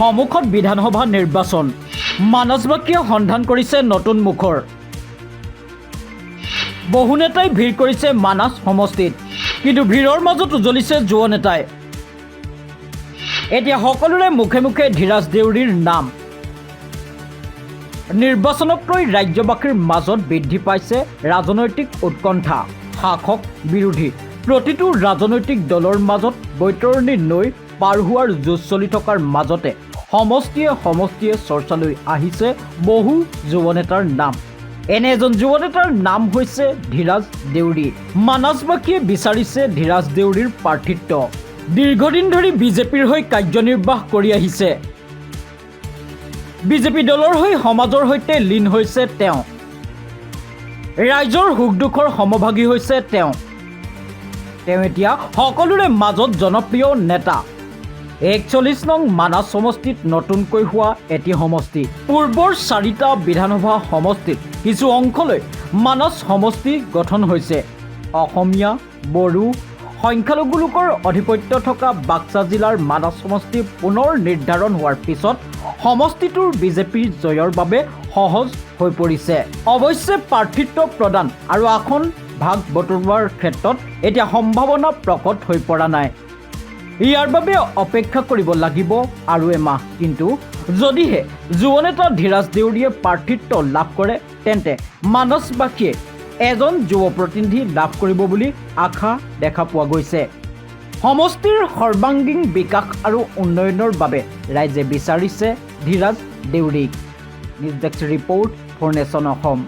সন্মুখত বিধানসভা নিৰ্বাচন। মানসবাসীয়ে সন্ধান কৰিছে নতুন মুখৰ। বহু নেতাই ভিৰ কৰিছে মানাছ সমষ্টিত, কিন্তু ভিৰৰ মাজত উজলিছে যুৱ নেতাই। এতিয়া সকলোৰে মুখে মুখে ধীৰাজ দেউৰীৰ নাম। নিৰ্বাচনক লৈ ৰাজ্যবাসীৰ মাজত বৃদ্ধি পাইছে ৰাজনৈতিক উৎকণ্ঠা। শাসক, বিৰোধী প্ৰতিটো ৰাজনৈতিক দলৰ মাজত বৈতৰণী নৈ পাৰ হোৱাৰ যুঁজ চলি থকাৰ মাজতে সমষ্টিয়ে সমষ্টিয়ে চৰ্চালৈ আহিছে বহু যুৱ নেতাৰ নাম। এনে এজন যুৱ নেতাৰ নাম হৈছে ধীৰাজ দেউৰী। মানাছবাসীয়ে বিচাৰিছে ধীৰাজ দেউৰীৰ প্ৰাৰ্থিত্ব। দীৰ্ঘদিন ধৰি বিজেপিৰ হৈ কাৰ্যনিৰ্বাহ কৰি আহিছে। বিজেপি দলৰ হৈ সমাজৰ সৈতে লীন হৈছে তেওঁ। ৰাইজৰ সুখ দুখৰ সমভাগী হৈছে তেওঁ। তেওঁ এতিয়া সকলোৰে মাজত জনপ্ৰিয় নেতা। 41 নং মানাছ সমষ্টিত নতুনকৈ হোৱা এটি সমষ্টি। পূৰ্বৰ চাৰিটা বিধানসভা সমষ্টিত কিছু অংশলৈ মানাছ সমষ্টি গঠন হৈছে। অসমীয়া, বড়ো, সংখ্যালঘু লোকৰ আধিপত্য থকা বাক্সা জিলাৰ মানাছ সমষ্টি পুনৰ নিৰ্ধাৰণ হোৱাৰ পিছত সমষ্টিটোৰ বিজেপিৰ জয়ৰ বাবে সহজ হৈ পৰিছে। অৱশ্যে প্ৰাৰ্থিত্ব প্ৰদান আৰু আসন ভাগ বটোৱাৰ ক্ষেত্ৰত এতিয়া সম্ভাৱনা প্ৰকট হৈ পৰা নাই। ইয়াৰ বাবে অপেক্ষা কৰিব লাগিব আৰু এমাহ। কিন্তু যদিহে যুৱ নেতা ধীৰাজ দেউৰীয়ে প্ৰাৰ্থিত্ব লাভ কৰে, তেন্তে মানসবাসীয়ে এজন যুৱ প্ৰতিনিধি লাভ কৰিব বুলি আশা দেখা পোৱা গৈছে। সমষ্টিৰ সৰ্বাংগীন বিকাশ আৰু উন্নয়নৰ বাবে ৰাইজে বিচাৰিছে Dhiraj দেউৰীক। News desk report for Nation Assam.